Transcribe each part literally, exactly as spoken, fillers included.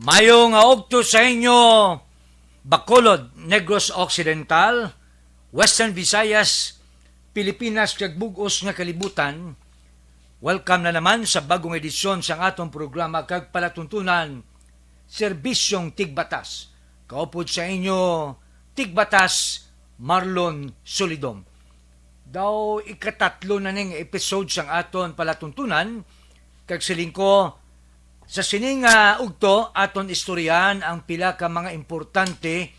Mayo nga ugto sa inyo, Bacolod, Negros Occidental, Western Visayas, Pilipinas, kag bug-os nga kalibutan. Welcome na naman sa bagong edisyon sang atong programa kag palatuntunan, Serbisyong Tigbatas. Kaupod sa inyo, Tigbatas Marlon Solidom. Daw ikatatlo na ning episode sang aton palatuntunan, kag siling ko, sa sini nga ugto, aton istoryahan ang pila ka mga importante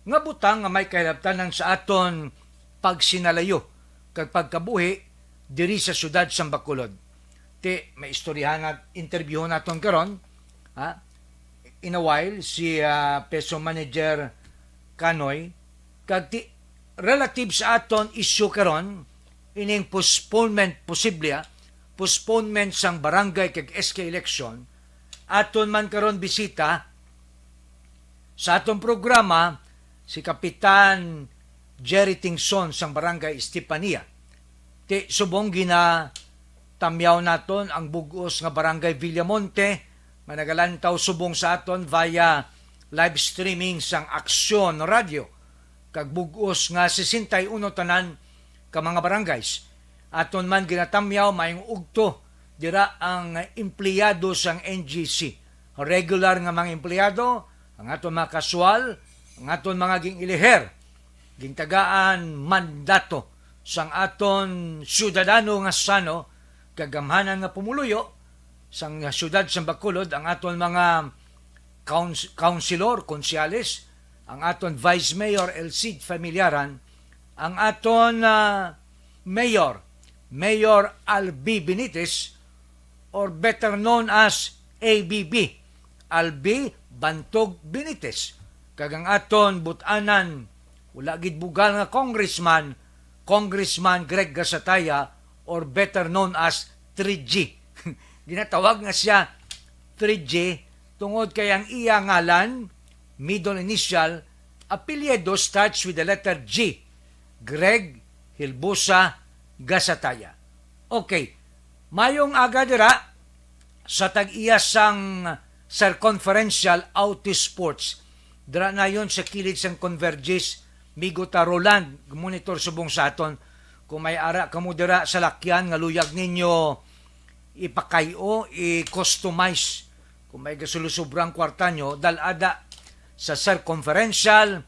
nga butang nga may kahilabtanan sa aton pagsinalayo kag pagkabuhi diri sa siyudad sang Bacolod. Ti, may istoryahan nga interviewon naton karon, ha? In a while, si, ah, Peso Manager Kanoy, kag ti, relative sa aton issue karon, ining postponement, posible, ah, postponement sang barangay kag S K election, aton man karon bisita sa aton programa si Kapitan Jerry Tingson sang Barangay Estefania. Ti subong ginatamyaw naton ang bug-os nga Barangay Villamonte nga nagalantaw subong sa aton via live streaming sang Aksyon Radio, kag bug-os nga sesenta y uno tanan ka mga barangays. Aton man ginatamyaw maayong ugto dira ang empleyado sang N G C, regular nga mga empleyado, ang aton mga kaswal, ang aton mga ging-iliher, gintagaan mandato sang aton syudadano nga sano, kagamhanan nga pumuluyo sang siyudad sang Bacolod, ang aton mga couns-, councilor, konsehales, ang aton Vice Mayor El Cid Familiaran, ang aton, ah, Mayor, Mayor Albi Benitez, or better known as A B B, Albi Bantog Benitez, kag ang aton but-anan, wala gid bugal nga congressman, Congressman Greg Gasataya, or better known as three G. Ginatawag nga siya three G tungod kay ang iya ngalan, middle initial, apelyido starts with the letter G. Greg Hilbusa Gasataya. Okay. Mayong aga dira sa tag-iya sang Circumferential Auto Sports. Dira nayon sa kilid sang Convergys, Migota Roland, monitor subong sa aton. Kung may ara kamo dira sa lakyan nga luyag ninyo ipakay-o, i-customize, kung may gasulosobrang kwarta nyo, dal-ada sa Circumferential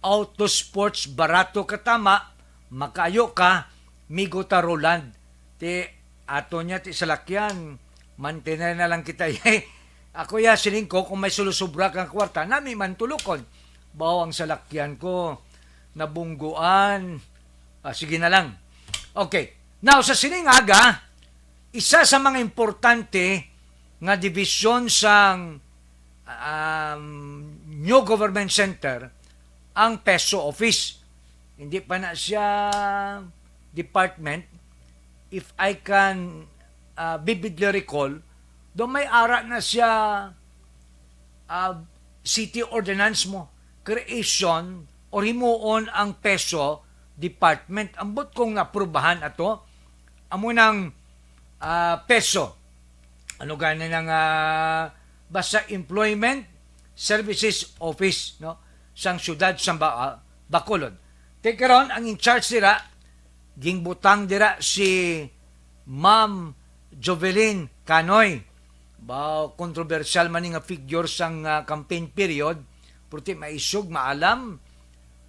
Auto Sports, barato ka tama, makaayo ka, Migota Roland. Ti ato niya ti salakyan, mantener na lang kita. Ako ya, siling ko, kung may sulusubra kang kwarta, nami man tulukon. Bawo ang salakyan ko, nabungguan. Ah, sige na lang. Okay. Now, sa sining aga, isa sa mga importante nga dibisyon sang, um, new government center ang PESO office. Hindi pa na siya department. If I can, uh, vividly recall, do may ara na siya, uh, city ordinance mo, creation or himuon ang PESO department. Ambot kung naaprubahan ato, amo nang, ah, PESO. Ano gani nang, ah, basta Employment Services Office, no, sang siyudad sang Ba-, ah, Bacolod. Ti karon, ang in charge dira, gingbutang dira si Ma'am Jovelyn Canoy. Ba, kontrobersyal man ni nga figure sang, ah, campaign period, pero ti maisog, maalam,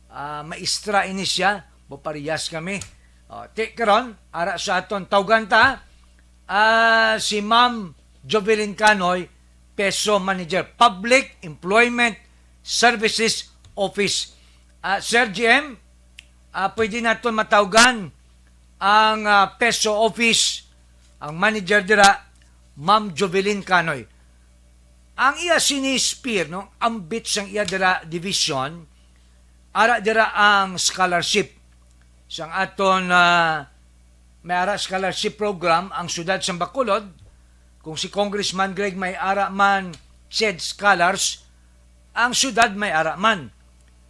ah, maestra ini siya, ba, parehas kami. O, ti karon, ara sa aton tawgan ta, ah, si Ma'am Jovelyn Canoy, PESO Manager, Public Employment Services Office. Ah, Sir G M, ah, pwede naton matawgan ang, ah, PESO Office, ang manager dira, Ma'am Jovelyn Canoy. Ang iya sini sphere, no, ambit sang iya dira division, ara dira ang scholarship. Sang aton, ah, may ara scholarship program ang siyudad sang Bacolod. Kung si Congressman Greg may ara man CHED scholars, ang siyudad may ara man.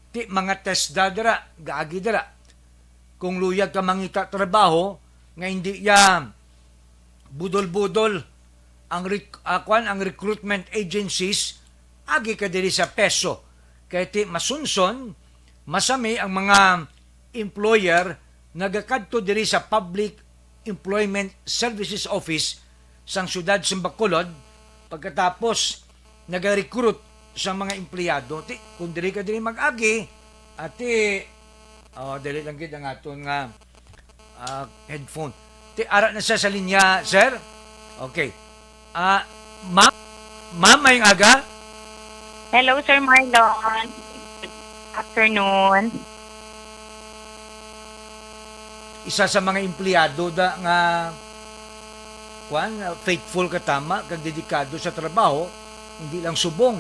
Ti mga TESDA dira, gaagi dira. Kung luyag ka mangita trabaho nga hindi ya budol-budol ang rec-, ah, kwan, ang recruitment agencies, agi ka diri sa peso. Kay ti masunson, masami ang mga employer nagakadto diri sa Public Employment Services Office sang siyudad sa Bacolod, pagkatapos nagarecruit sa mga empleyado. Ti, kung diri ka diri mag-agi, ati, oh, dali lang gid ang aton nga ah, headphone. Ti, ara na siya sa linya, sir? Okay. Ah, ma'am? Ma'am, maayong aga? Hello, Sir Marlon. Afternoon. Isa sa mga empleyado da nga kwan, ah, faithful ka tama kag dedikado sa trabaho, hindi lang subong.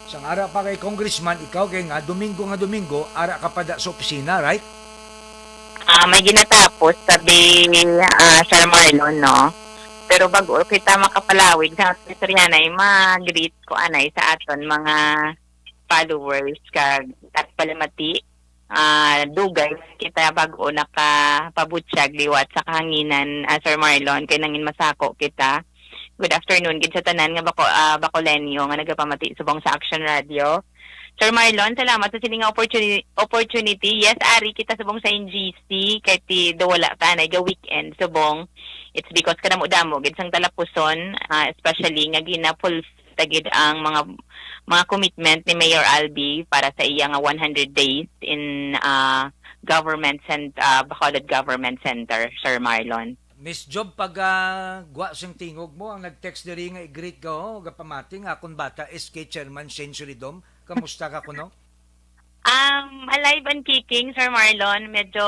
Sang ara pa kay congressman, ikaw kay nga Domingo nga Domingo, ara ka pa da sa opisina, right? Ah, may ginatapos, sabi, ah, Sir Marlon, no? Pero bago kita makapalawig sa aton istoryanay, mag-greet ko anay sa aton mga followers kag at palamati. Ah, dugay kita bago nakapabutyag liwat sa kahanginan, ah, Sir Marlon, kay nangin masako kita. Good afternoon gid sa tanan nga bako, ah, Bacoleño nga nagapamati subong sa Action Radio. Sir Marlon, salamat sa sini nga opportuni-, opportunity. Yes, ari kita subong sa N G C, kay ti do wala ta na ga weekend subong. It's because kadamo-damo gid sang talapuson, ah, especially nga gina-fulfill ta gid ang mga mga commitment ni Mayor Albi para sa iya nga one hundred days in, ah, government cent-, ah, Bacolod Government Center, Sir Marlon. Miss Job, pag ah, gwa sing tingog mo, ang nag-text diri nga i-greet ka, oh, gapamati nga akon bata, S K Chairman Shane Solidom. Kamusta ka kuno? Um, alive and kicking, Sir Marlon. Medyo,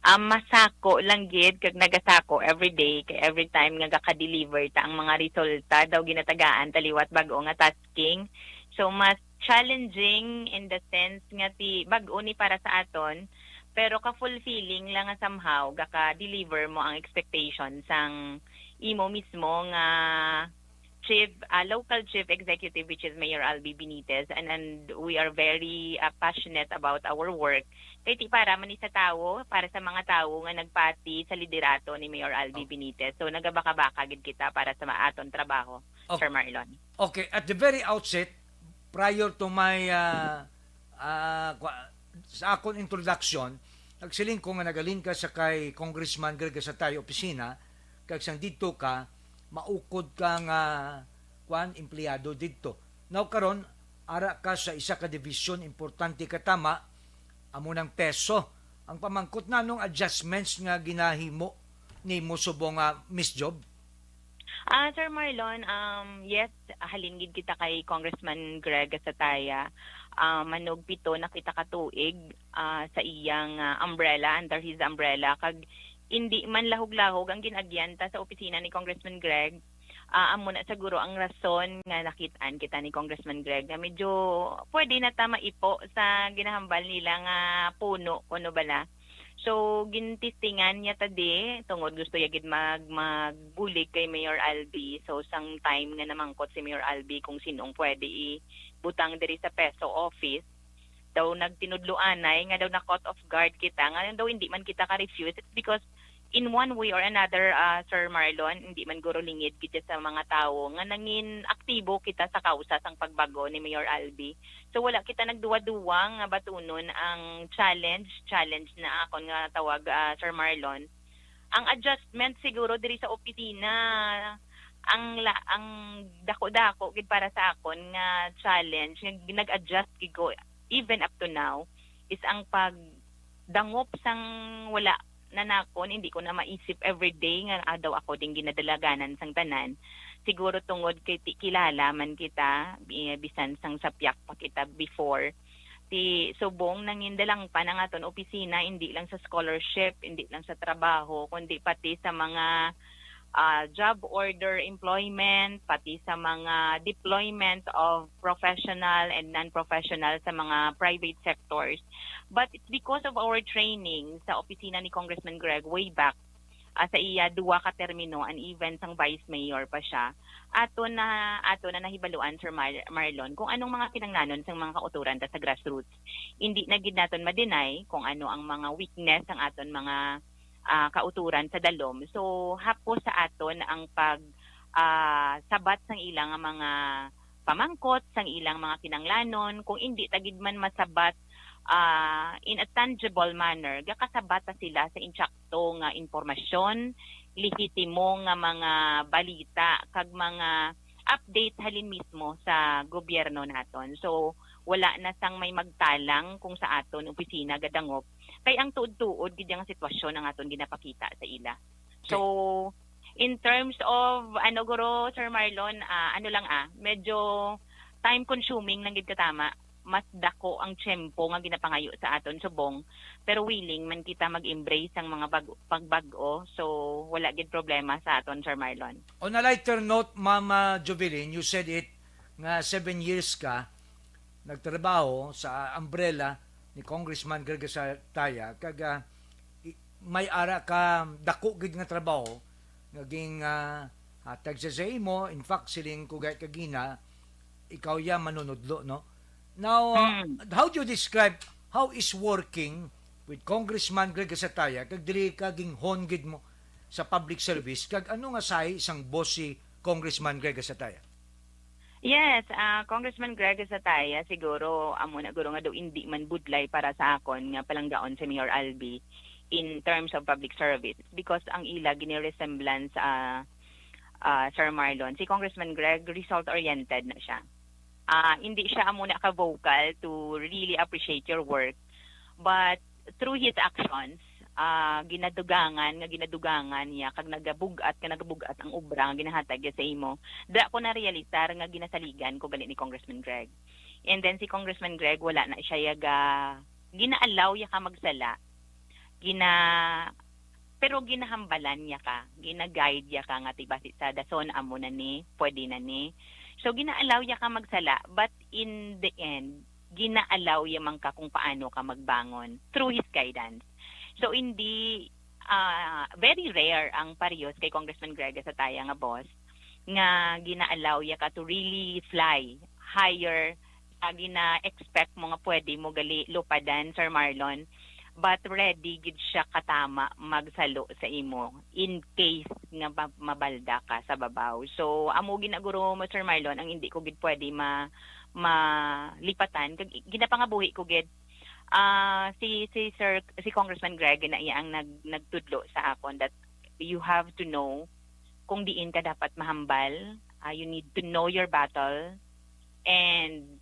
um, masako lang gid kag nagasako every day, kay every time nga gaka-deliver ta ang mga resulta daw ginatagaan ta liwat bag-o nga tasking. So, mas challenging in the sense nga ti bag-o ni para sa aton, pero ka-fulfilling lang nga somehow gaka-deliver mo ang expectation sang imo mismo nga chief, ah, local chief executive, which is Mayor Albi Benitez, and, and we are very, ah, passionate about our work. Kay ti para man ni sa tawo, para sa mga tawo nga nagpati sa liderato ni Mayor Albi Oh. Benitez. So, nagabaka-baka gid kita para sa ma-, aton trabaho, Oh. Sir Marlon. Okay, at the very outset, prior to my, ah, ah, kwa-, sa akon introduction, nagsiling ko nga nagaling ka sa kay Congressman Greg Gasatay opisina, kag sang didto ka, maukod ka nga, kwan, empleyado didto. Now, karon, ara ka sa isa ka division, importante ka tama, amo nang peso. Ang pamangkot, nanong adjustments nga ginahimo nimo subong nga Miss Job? Ah, Sir Marlon, um, yes, halin gid kita kay Congressman Greg Gasataya. Ah, manog pito na kita ka tuig, ah, sa iyang, ah, umbrella, under his umbrella. Kag hindi man lahog-lahog ang gin-agyan ta sa opisina ni Congressman Greg. Ah, amo na siguro ang rason nga nakit-an kita ni Congressman Greg nga medyo pwede na ta maipo sa ginahambal nila nga puno, kuno bala. So, gintistingan niya ta di, tungod gusto niya gid mag-, magbulig kay Mayor Albi. So, sang time nga namangkot si Mayor Albi kung sinong pwede ibutang diri sa peso office, daw nagtinudloanay nga daw na-caught off guard kita, nga daw hindi man kita ka-refuse. It's because in one way or another, ah, Sir Marlon, hindi man guro lingid kita sa mga tawo nga nangin aktibo kita sa kausa sang pagbago ni Mayor Albi. So, wala kita nagduwa-duwa nga batunon ang challenge, challenge na akon nga tawag, ah, Sir Marlon. Ang adjustment siguro diri sa opisina, ang la-, ang dako-dako gid para sa akon nga challenge nga nag-adjust gid ko even up to now is ang pagdangop sang wala na nakon, hindi ko na maisip every day nga, ah, daw ako din ginadalaganan sang tanan. Siguro tungod kay ti-, kilala man kita, bi-, bisan sang sapyak pa kita before. Ti subong nangin dalangpan ang aton opisina, hindi lang sa scholarship, hindi lang sa trabaho, kundi pati sa mga, ah, job order employment, pati sa mga deployment of professional and non-professional sa mga private sectors. But it's because of our training sa opisina ni Congressman Greg way back, ah, sa iya duwa ka termino and even sang vice mayor pa siya, ato na, ato na nahibaluan, Sir Mar-, Marlon, kung anong mga kinanglanon sang mga kauturan ta sa grassroots. Hindi na gid naton ma-deny kung ano ang mga weakness sang aton mga, ah, kauturan sa dalom. So, hapos sa aton ang pag, ah, sabat sang ila nga mga pamangkot sang ilang mga kinanglanon, kung indi ta gid man masabat, ah, in a tangible manner, gakasabat ta sila sa insakto nga impormasyon, lehitimo nga mga balita, kag mga update halin mismo sa gobyerno naton. So, wala na sang may magtalang kung sa aton opisina gadangop, kay ang tuod-tuod gid nga sitwasyon ang aton ginapakita sa ila. So, in terms of, ano, guro, Sir Marlon, ah, ano lang, ah, medyo time consuming lang gid katama. Mas dako ang tiyempo nga ginapangayo sa aton subong, pero willing man kita mag-embrace sang mga bag-, pagbag-o. So, wala gid problema sa aton, Sir Marlon. On a lighter note, Ma'am, ah, Jovelyn, you said it nga seven years ka nagtrabaho sa umbrella ni Congressman Greg Sataya, kag, ah, i-, may ara ka dako gid nga trabaho nga gin, ah, hatag sa, sa imo. In fact, siling ko gay kagina, ikaw ya manunudlo, no? Now, uh, Hmm. how do you describe how is working with Congressman Greg Sataya, kag diri ka ginhon gid mo sa public service, kag ano nga sahi sang boss si Congressman Greg Sataya? Yes, ah, Congressman Greg Sataya, siguro, amo na guro nga daw indi man budlay para sa akon nga palanggaon si Mayor Albee in terms of public service, because ang ila gini-resemblance, ah, ah, Sir Marlon, si Congressman Greg, result-oriented na siya. Ah, hindi siya amo na ka-vocal to really appreciate your work, but through his actions, ah, ginadugangan nga ginadugangan niya, kag nagabug-at nga nagabug-at ang obra nga ginahatag niya sa imo. Dira ko na-realisar nga ginasaligan ko gali ni Congressman Greg. And then si Congressman Greg, wala na siya yaga, gina-allow ya ka magsala. Gina-, pero ginahambalan niya ka, gina-guide ya ka nga, "Ti basi sa dason, amo na ni, pwede na ni." So, gina-allow ya ka magsala, but in the end, gina-allow ya man ka kung paano ka magbangon through his guidance. So, hindi, ah, very rare ang parehas kay Congressman Greg Sataya nga boss nga gina-allow ya ka to really fly higher sa gina-expect mo nga pwede mo gali lupadan, Sir Marlon, but ready gid siya katama magsalo sa imo in case nga ma-, mabalda ka sa babaw. So, amo gid na guro mo, Sir Marlon, ang hindi ko gid pwede ma-, malipatan. Kag i-, ginapangabuhi ko gid, ah, si, si Sir, si Congressman Greg na iya ang nag-, nagtudlo sa akon that you have to know kung diin ka dapat mahambal. Ah, you need to know your battle. And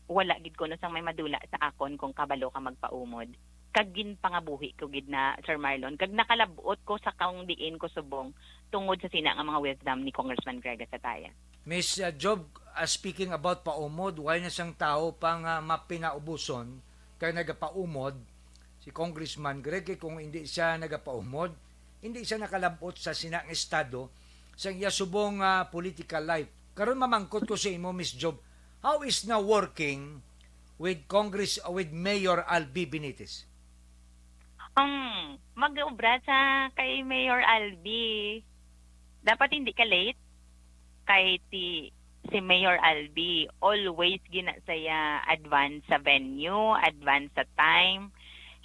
wala gid kuno sang may madula sa akon kung kabalo ka magpaumod. Kag ginpangabuhi ko gid na, Sir Marlon, kag nakalab-ot ko sa kung diin ko subong tungod sa sina nga mga wisdom ni Congressman Greg Sataya. Miss, uh, Job, uh, speaking about paumod, wala na sang tawo pa nga mapinaubuson kay nagapaumod si Congressman Greg, kay kung hindi siya nagapaumod, hindi siya nakalab-ot sa sina nga estado sa iya subong, ah, political life. Karon mamangkot ko sa imo, Miss Job, how is na working with Congress, uh, with Mayor Albee Benitez? Um, mag-obra sa kay Mayor Albee. Dapat hindi ka late kay ti-, si Mayor Albee. Always gina saya advance sa venue, advance sa time.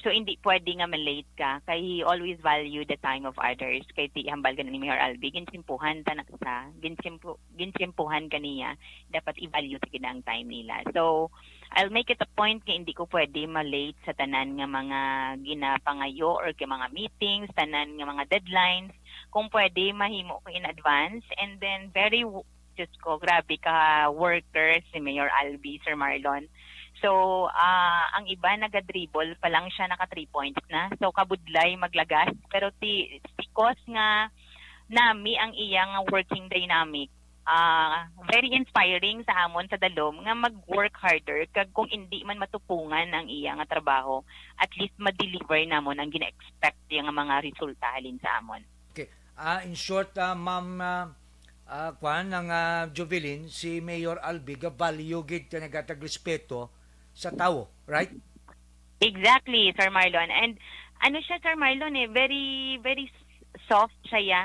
So, hindi pwede nga ma-late ka kay he always value the time of others. Kay ti hambal gani ni Mayor Albee, ginsimpuhan ta na sa, ginsimpu-, ginsimpuhan ka niya, dapat i-value ta gid ang time nila. So, I'll make it a point nga hindi ko pwede ma-late sa tanan nga mga ginapangayo or kay mga meetings, tanan nga mga deadlines. Kung pwede, mahimo ko in advance. And then, very w-, Diyos ko, grabe ka worker si Mayor Albee, Sir Marlon. So, ah, ang iba naga-dribble pa lang siya, naka three points na. So, kabudlay maglagas. Pero ti-, because nga nami ang iya nga working dynamic, ah, very inspiring sa amon sa dalom nga mag-work harder, kag kung indi man matupungan ang iya nga trabaho, at least ma-deliver namon ang gina-expect niya nga mga resulta halin sa amon. Okay. Ah, in short, ah, Ma'am, ah, ah, kwan, ang, ah, Jovelyn, si Mayor Albee ga-value gid ka, naghatag respeto sa tawo, right? Exactly, Sir Marlon. And ano siya, Sir Marlon, eh, very, very s-, soft siya, ya.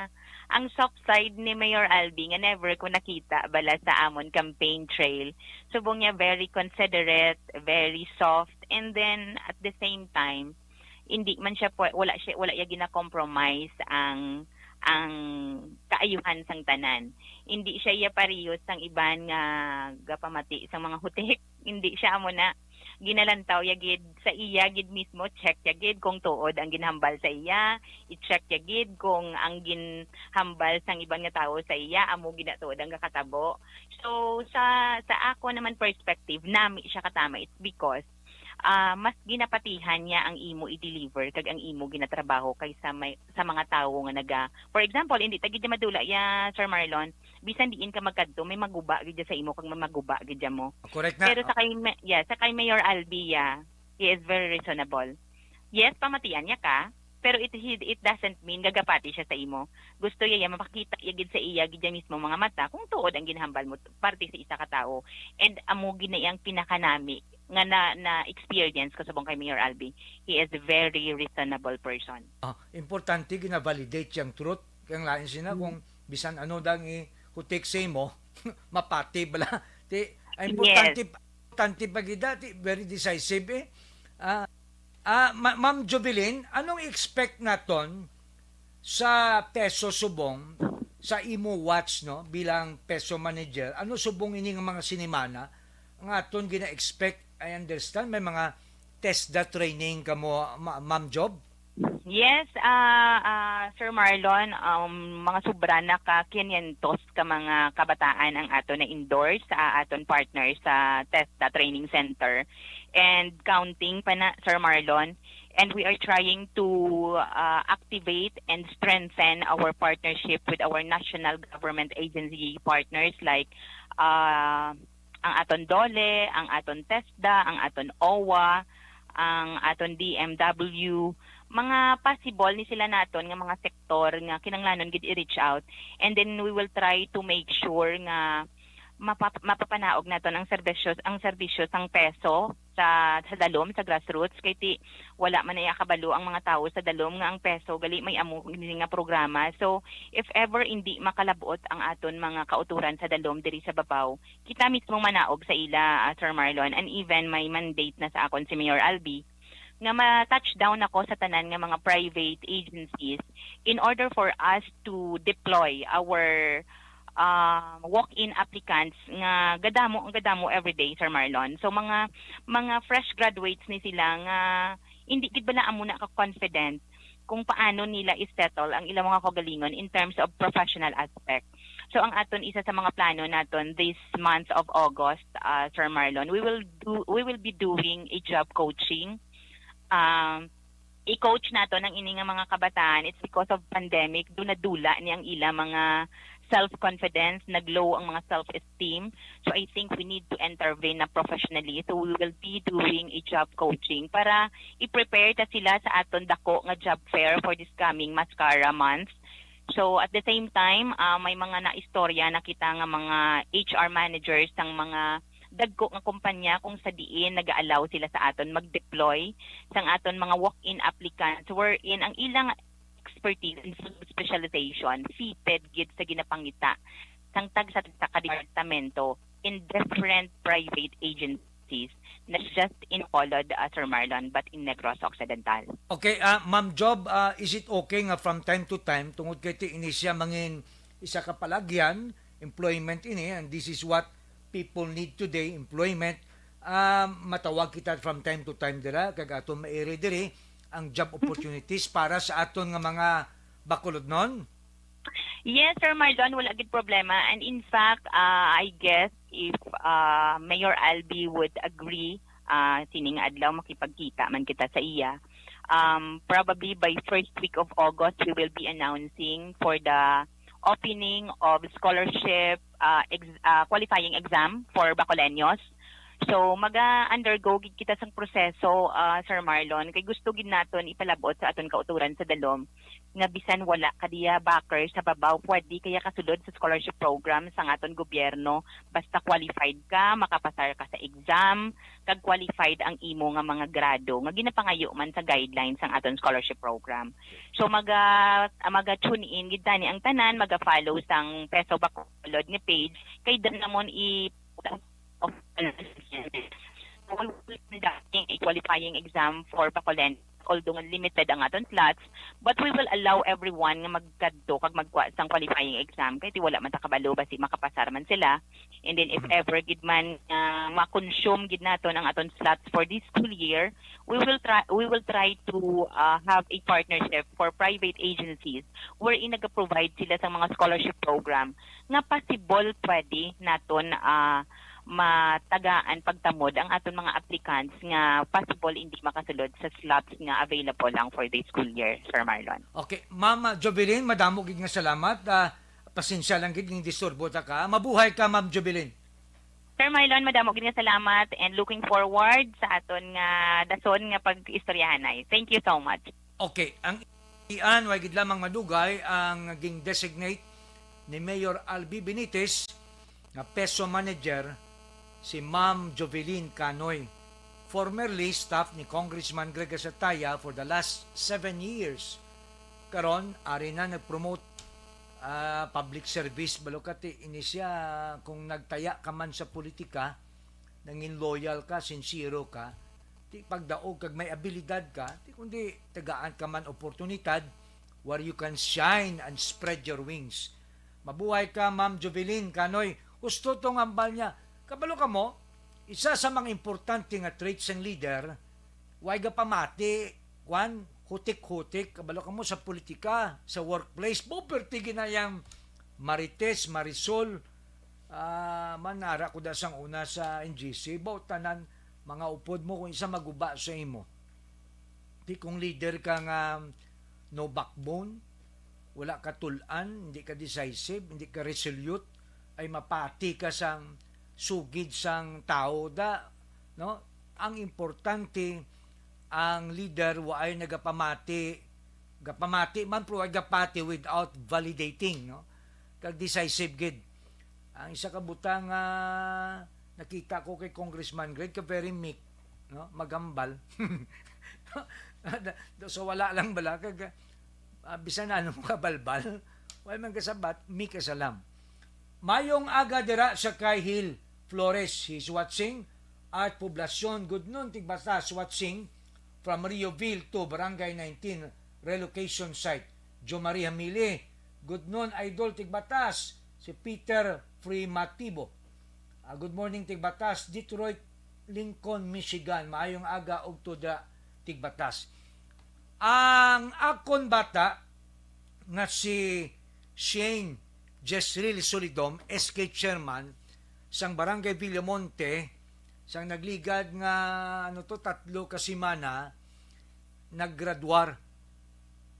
Ang soft side ni Mayor Albee nga never ko nakita bala sa amon campaign trail. Subong niya, very considerate, very soft, and then at the same time, hindi man siya pwe-, wala siya, wala niya gina-compromise ang, ang ka, ayuhan sang tanan. Hindi siya iya parehas sang iban nga gapamati sang mga hutik. Hindi siya amo na. Ginalantaw ya gid sa iya gid mismo, check ya gid kung tuod ang ginhambal sa iya, i-check ya gid kung ang ginhambal sang iban nga tawo sa iya amo gid na tuod ang gakatabo. So sa sa ako naman perspective, nami siya katama. It's because ah, mas ginapatihan niya ang imo i-deliver kag ang imo ginatrabaho kaysa may, sa mga tawo nga naga, for example, hindi ta gid madula ya, Sir Marlon, bisan diin ka magkadto, may maguba gid sa imo kag may maguba gid mo. Correct na. Pero sa kay Ma- yeah, sa kay Mayor Albi, yeah, he is very reasonable. Yes, pamatian niya ka, pero it he- it doesn't mean gagapati siya sa imo. Gusto niya, ya mapakita ya gid sa iya gid ya mismo mga mata kung tuod ang ginhambal mo parte sa isa ka tawo, and amo gid na iyang pinakanami nga na, na experience ko subong kay Mayor Albi. He is a very reasonable person. Ah, importante gina-validate yang truth. Kaya lain sina Mm. Kung bisan ano dang ihutik sa imo, mapati bala. Ti, ah, importante, importante pa gid, ti, very decisive eh. Ah, ah, Ma- Ma'am Jovelyn, anong expect naton sa PESO subong sa imo watch, no, bilang PESO manager? Ano subong ini nga mga sinimana nga aton gina-expect? I understand may mga TESDA training kamo, Ma- Ma'am Job? Yes, ah ah, Sir Marlon, um, mga sobra na ka kinyentos ka mga kabataan ang ato na-endorse sa aton partner sa TESDA Training Center, and counting pa na, Sir Marlon. And we are trying to ah, activate and strengthen our partnership with our national government agency partners like ah, ang aton DOLE, ang aton TESDA, ang aton OWWA, ang aton DMW, mga possible ni sila naton nga mga sektor nga kinahanglanon gid i-reach out, and then we will try to make sure nga mapa- mapapanaog naton ang serbisyo, ang serbisyo sang PESO sa sa dalom, sa grassroots, kay ti wala man nakabalo ang mga tawo sa dalom nga ang PESO gali may amo nga programa. So if ever hindi makalabot ang aton mga kauturan sa dalom diri sa babaw, kita mismo manaog sa ila, ah, Sir Marlon, and even may mandate na sa akon si Mayor Albi nga ma-touch down ako sa tanan nga mga private agencies in order for us to deploy our um, walk-in applicants nga gadamo ang gadamo everyday, Sir Marlon. So mga mga fresh graduates ni sila nga hindi gid bala amo na ka confident kung paano nila i-settle ang ilang mga kaugalingon in terms of professional aspect. So ang aton isa sa mga plano naton this month of August, uh, Sir Marlon, we will do we will be doing a job coaching. Um, i-coach nato nang ini nga mga kabataan. It's because of pandemic, do nadula ni ang ila mga self-confidence, nag-low ang mga self-esteem. So I think we need to intervene na professionally. So we will be doing a job coaching para i-prepare ta sila sa aton dako nga job fair for this coming Mascara month. So at the same time, uh, may mga naistorya na kita nga mga H R managers sang mga dagko nga kumpanya kung sa diin nag-allow sila sa aton mag-deploy sang aton mga walk-in applicants wherein ang ilang expertise and specialization fitted gid sa ginapangita sang tagsa-tagsa ka departamento in different private agencies, not just in Bacolod, uh, Sir Marlon, but in Negros Occidental. Okay, ah, Ma'am Job, ah, is it okay nga from time to time, tungod kay ti ini siya mangin isa ka palagyan, employment ini, and this is what people need today, employment, ah, matawag kita from time to time dira, kag aton mairi diri ang job opportunities para sa aton nga mga Bacolodnon? Yes, Sir Marlon, wala gid problema. And in fact, uh, I guess if uh, Mayor Albi would agree, uh, sining adlaw makipagkita man kita sa iya. Um, probably by first week of August, we will be announcing for the opening of scholarship uh, ex- uh, qualifying exam for Bacoleños. So, maga-undergo gid kita sang proseso, uh, Sir Marlon, kay gusto gid naton ipalabot sa aton kauturan sa dalom nga bisan wala ka diya backer sa babaw, pwede kaya kasulod sa scholarship program sang aton gobyerno, basta qualified ka, makapasar ka sa exam, kag qualified ang imo nga mga grado nga ginapangayo man sa guidelines sang aton scholarship program. So maga maga tune in gid tani ang tanan, maga follow sang PESO Bacolod nga page, kay dan namon i of we will be conducting a qualifying exam for Bacolod although nga limited ang aton slots, but we will allow everyone nga magkadto kag magkuha sang qualifying exam, kay ti wala man ta kabalo basi makapasar man sila. And then if ever gid man nga ma-consume gid naton ang aton slots for this school year, we will try we will try to uh, have a partnership for private agencies wherein nag-provide sila sa mga scholarship program nga possible pwede naton uh, matagaan pagtamod ang aton mga applicants nga possible hindi makasulod sa slots nga available lang for the school year, Sir Marlon. Okay, Ma'am Jovelyn, madamo gid nga salamat. Ah, pasensya lang gid nga disturbo ta ka. Mabuhay ka, Ma'am Jovelyn. Sir Marlon, madamo gid nga salamat and looking forward sa aton nga dason nga pag-istoryahanay. Thank you so much. Okay, ang ian, way gid lamang madugay ang ging designate ni Mayor Albi Benitez nga peso manager, si Ma'am Jovelyn Canoy, formerly staff ni Congressman Greg Gasataya for the last seven years. Karon, ari na nag-promote, ah, public service. Balo ka ti ini siya, kung nagtaya ka man sa politika, nangin loyal ka, sincero ka, ti pagdaog kag may abilidad ka, ti kundi tagaan ka man oportunidad where you can shine and spread your wings. Mabuhay ka, Ma'am Jovelyn Canoy. Husto tong ambal niya. Kabalo ka mo, isa sa mga importante nga traits sang leader, way gapamati, kwan, hutik-hutik, kabalo ka mo sa politika, sa workplace, bo, perti ginayang Marites, Marisol, ah, man, nara ko da sang una sa N G C, bo, tanan, mga upod mo, kung isa maguba sa imo. Di kung leader ka nga no backbone, wala ka tul-an, hindi ka decisive, hindi ka resolute, ay mapati ka sang sugid sang tao da, no? Ang importante, ang leader wa ay nagapamati, gapamati man, pero ay gapati without validating, no? Kag decisive gid. Ang isa ka butang nga nakita ko kay Congressman Greg, ka very meek, no? Magambal. So, wala lang bala kag, ah, bisan ano mo kabalbal, wala man kasabat, meek as a lamb. Mayong aga dira sa kay Hill Flores, he's watching. At Poblacion, good noon, Tigbatas, watching from Rioville to Barangay nineteen relocation site. Jo Marie Hamili, good noon, Idol, Tigbatas, si Peter Primatibo. Ah, good morning, Tigbatas, Detroit, Lincoln, Michigan. Maayong aga ug tuda, Tigbatas. Ang akon bata nga si Shane Jesril Solidom, S K chairman sang Barangay Villamonte, sang nagligad nga, ano to, tatlo ka semana, naggraduar.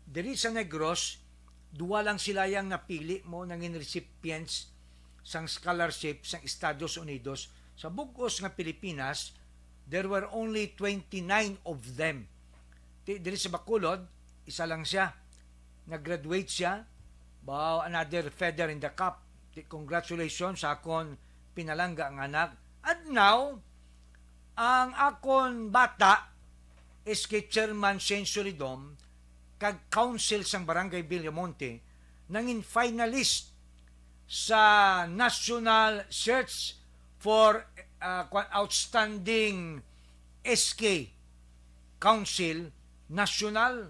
Diri sa Negros, duwa lang sila yang napili mo nangin recipients sang scholarship sang Estados Unidos. Sa bug-os nga Pilipinas, there were only twenty-nine of them. Ti, diri sa Bacolod, isa lang siya. Nag-graduate siya. Wow, another feather in the cap. Ti, congratulations sa akon pinalangga nga anak. And now, ang akon bata, S K Chairman Shane Solidom, kag Council sang Barangay Villamonte, nangin finalist sa National Search for, ah, kwan, Outstanding S K Council National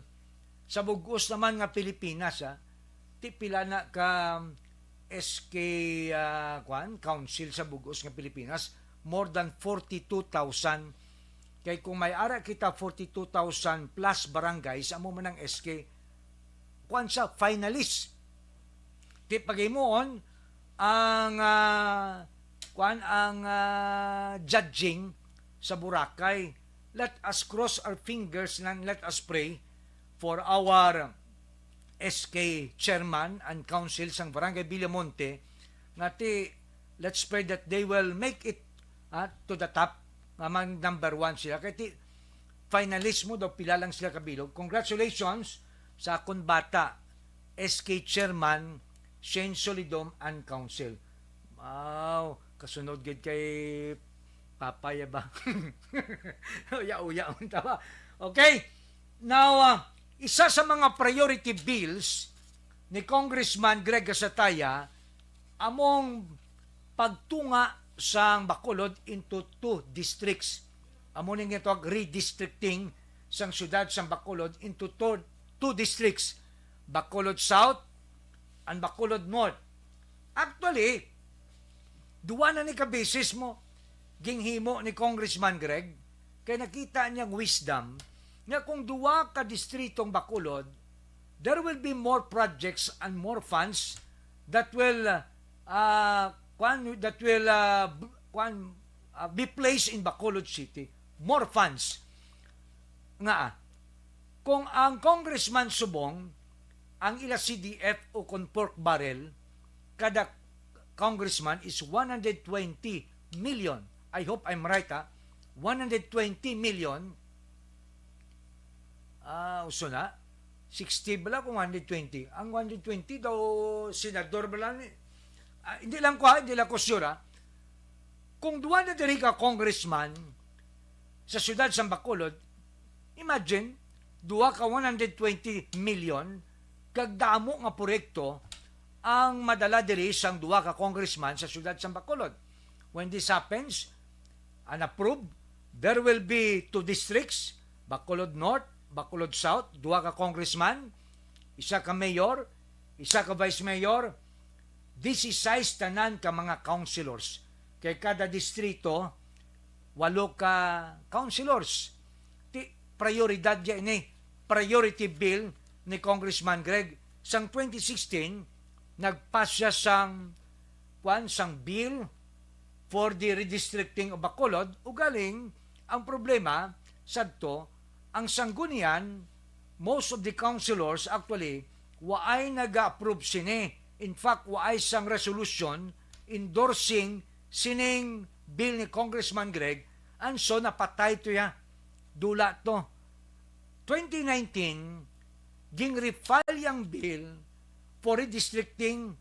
sa bug-os naman nga Pilipinas, ha. Ti pila na ka S K, ah, kwan, Council sa bug-os nga Pilipinas? More than forty-two thousand. Kay kung may ara kita forty-two thousand plus barangays, amo man ang S K, kwan, sa finalist. Ti paghimuon ang, ah, kwan, ang, ah, judging sa Boracay. Let us cross our fingers and let us pray for our S K chairman and council sang Barangay Villamonte nga ti, let's pray that they will make it, ah, to the top, nga mag number one sila. Kay ti, finalist mo daw, pila lang sila kabilog. Congratulations sa akon bata, S K chairman, Shane Solidom and council. Wow, kasunod gid kay Papaya ba? Uya-uya unta ba? Okay. Now, ah, isa sa mga priority bills ni Congressman Greg Gasataya among pagtunga sang Bacolod into two districts. Amo ning gitawag redistricting sang siyudad sang Bacolod into two, two districts, Bacolod South and Bacolod North. Actually, duwa na ni ka beses mo ginhimo ni Congressman Greg, kay nakita niyang wisdom nga kung duwa ka distrito ang Bacolod, there will be more projects and more funds that will, uh, kwan, that will, uh, b-, kwan, uh, be placed in Bacolod City. More funds. Nga, kung ang Congressman subong, ang ila C D F o kon pork barrel, kada congressman is one hundred twenty million. I hope I'm right, ha? One hundred twenty million. Ah, uso na. Sixty bala kung one hundred twenty. Ang one hundred twenty daw, senador bala ni. Ah, hindi lang ko, ha? Hindi lang ko sure, ha? Kung duwa na diri ka congressman sa siyudad sa Bacolod, imagine, duwa ka one hundred twenty million, kag damo nga proyekto ang madala diri sang duwa ka congressman sa siyudad sa Bacolod. When this happens, and approved, there will be two districts, Bacolod North, Bacolod South, duha ka congressman, isa ka mayor, isa ka vice mayor, disisais tanan ka mga councilors. Kay kada distrito, walo ka councilors. Ti, prioridad ya ini, priority bill ni Congressman Greg. Sang twenty sixteen, nagpas siya sang, kwan, sang bill for the redistricting of Bacolod. Ugaling, ang problema sadto, ang sanggunian, most of the councilors actually, waay naga-approve sini. In fact, waay sang resolution endorsing sining bill ni Congressman Greg, and so napatay to ya. Dula to. Twenty nineteen, ging-refile yang bill for redistricting,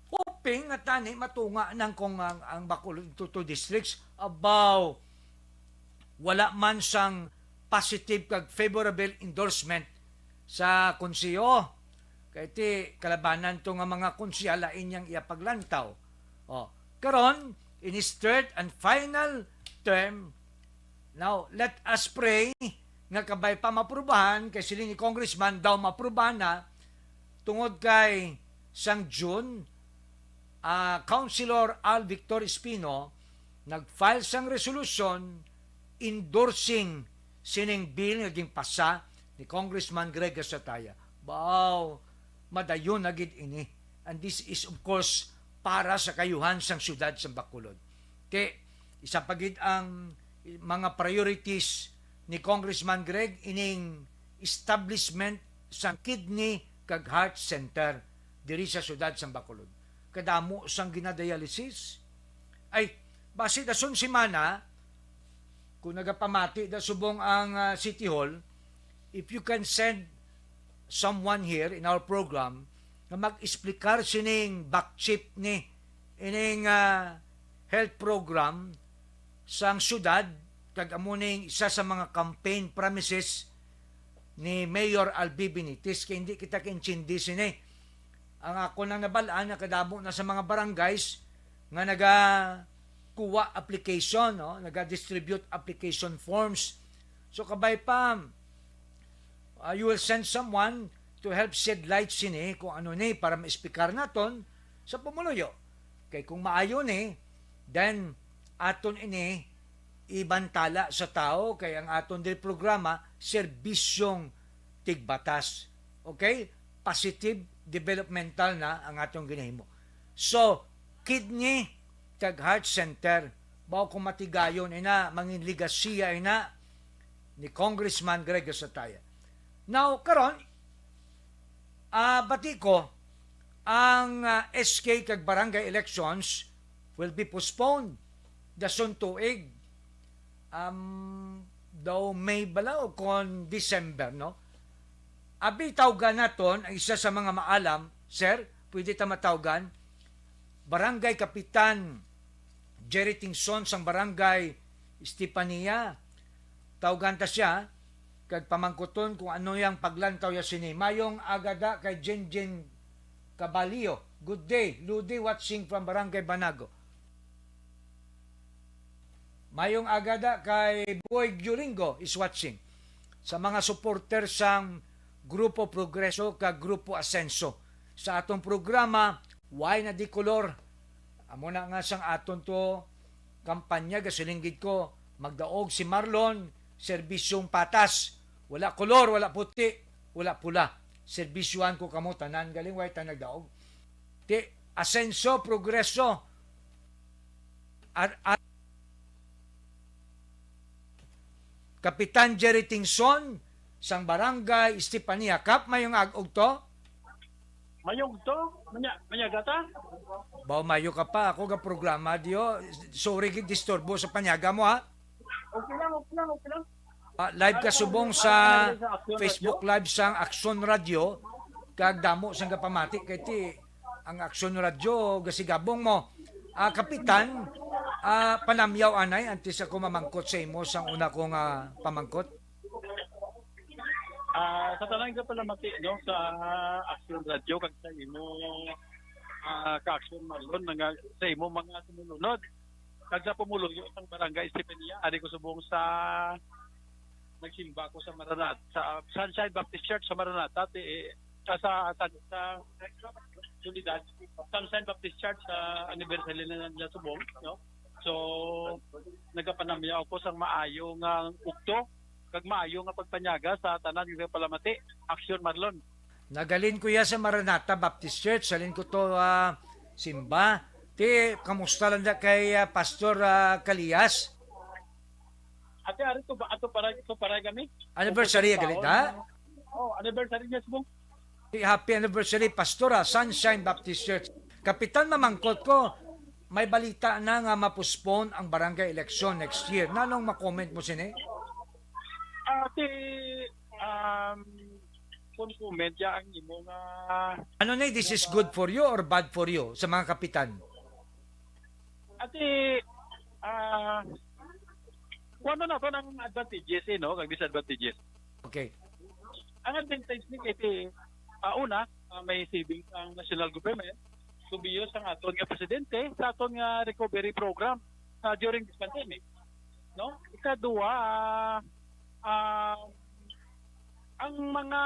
hoping nga tani matunga nang kung ang, ang Bacolod into two districts. Abaw, wala man sang positive kag favorable endorsement sa konseho. Kay ti kalabanan to nga mga konsehal, lain yang iya paglantaw. O, karon, in his third and final term, now, let us pray nga kabay pa maprubahan, kay siling ni Congressman daw maprubahan na, tungod kay sang June, ah, Councilor Al Victor Espino nag-file sang resolution endorsing sining bill nga ginpasa ni Congressman Greg Gasataya. Baw, madayon na gid ini. And this is, of course, para sa kaayuhan sang siyudad sang Bacolod. Kay isa pa gid ang mga priorities ni Congressman Greg ining establishment sang kidney kag heart center diri sa siyudad sang Bacolod. Kadamo sang ginadialysis. Ay, basi dason semana, kung nagapamati da subong ang, ah, City Hall, if you can send someone here in our program nga mag-explicar sining back chip ni ining, ah, health program sang syudad, kag amo ning isa sa mga campaign promises ni Mayor Albi Benitez, kay hindi kita kaintindi sini. Ang ako nang nabal-an, nakadamo na sa mga barangays nga nagakuha application, no? Naga-distribute application forms. So, kabay pa, ah, you will send someone to help shed light sini kung ano ni para maexplicar naton sa pumuluyo. Kay kung maayo ni, then aton ini ibantala sa tawo, kay ang aton diri programa, serbisyong tigbatas. Okay? Positive developmental na ang atong ginahimo. So, kidney kag heart center, baw kung matigayon ina, mangin legasiya ina ni Congressman Greg Gasataya. Now, karon, ah, bati ko, ang, ah, S K kag barangay elections will be postponed dason tuig. Um, daw May bala o kon December, no? Abi, tawgan naton ang isa sa mga maalam, sir, pwede ta matawgan, Barangay Kapitan Jerry Tingson sang Barangay Estefania. Tawgan ta siya, kag pamangkuton kung ano yang paglantaw ya sini. Mayong aga da kay Jinjin Caballo. Good day, Ludi watching from Barangay Banago. Mayong aga da kay Boy Gulingo is watching. sa mga supporter sang Grupo Progreso kag Grupo Asenso. Sa atong programa, Why na di Kolor? Amo na nga sang aton to kampanya, gasiling gid ko, magdaog si Marlon, serbisyong patas. Wala kolor, wala puti, wala pula. Serbisyuhan ko kamo tanan, galing way ta nagdaog. Ti, Asenso, Progreso, ar-, ar-, Kapitan Jerry Tingson, sang Barangay Estefania. Kap, mayong ag-og to? Mayong to? Manya, manya gata? Baw, mayo ka pa. Ako ga programa, diyo. Sorry, gid disturbo sa panyaga mo, ha? Okay lang, okay lang, okay lang. Ah, live ka subong sa Facebook Live sang Aksyon Radio, kag damo sang gapamati kay ti ang Aksyon Radio gasigabong mo. Ah, Kapitan, ah, panamyaw anay antes ako mamangkot sa imo sang una kong, ah, pamangkot. Ah, sa tanan ka pala mati, no, sa Aksyon Radio kag sa imo, ah, ka Aksyon Marlon, nga sa imo mga sumulunod. Kag sa pumuluyo sang Barangay Estefania, ari ko subong sa nagsimba ko sa Maranata, sa Sunshine Baptist Church sa Maranata, ti, eh, sa, sa, sa, sa Soledad, Sunshine Baptist Church sa anniversary na nila subong, no? So, nagapanamyaw ako sang maayo nga ukto, kag maayo nga pagpanyaga sa tanan nga palamati. Aksyon, Marlon. Nagalin ko ya sa Maranata Baptist Church, salin ko to, ah, simba. Ti, kamusta lang da kay, ah, Pastor, ah, Kalias? Ate, ari to ba? Ato para, ito para kami? Anniversary, Ito gali, taon da? na- Oh, anniversary niya, subong. Ti, happy anniversary, Pastor, ah, Sunshine Baptist Church. Kapitan, mamangkot ko, may balita na nga ma-postpone ang barangay election next year. Nanong ma-comment mo sini? Ate, um, kung comment ya ang imo nga Ano ni, this is good for you or bad for you sa mga kapitan? Ate, ah, kuwan na to ng advantages, eh, no? Kag disadvantages. Okay. Ang advantage ni kay, ah, una, ah, may savings ang national government, subyo sang aton nga presidente sa aton nga recovery program, ah, during this pandemic, no? Ikaduha, ah, ah, ang mga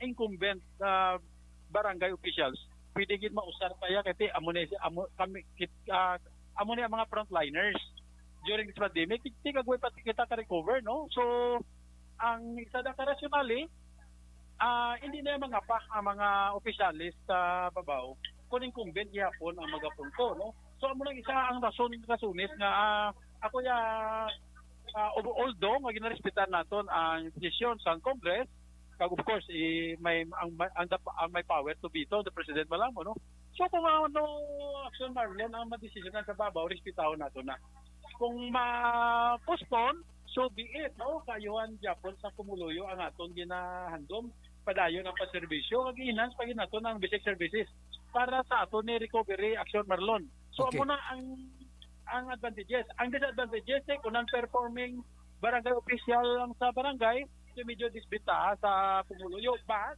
incumbent, ah, barangay officials, pwede gid mausar pa ya kay ti amo ni, amo kami kit-, ah, amo ni ang mga frontliners during this pandemic. Ti, ti kagway pa kita ka-recover, no? So, ang isa na ka rasyonal, eh, ah, hindi na mangapa ang mga opisyales sa babaw kung incumbent gihapon ang magapunto, no? So, amo lang isa ang rason, rasones nga, ah, ako ya, ah, al-, although nga ginarespetar naton ang desisyon sa Congress, kag of course, eh, may, ang, ang, ang may power to veto the president, malamo, no? So, kung ano, Aksyon Marlon, ang madesisyonan sa babaw, respetahon nato na. Kung ma-postpone, so be it, no? Kaayuhan gyapon sa pumuluyo ang aton ginahandom, padayon ang pagserbisyo, kag i-enhance pa gid nato ang basic services para sa aton ni recovery, Aksyon Marlon. So, Okay. amo na ang, ang advantages. Ang disadvantages, eh, kung non-performing barangay official lang sa barangay, so medyo disbitaha sa pumuluyo. But,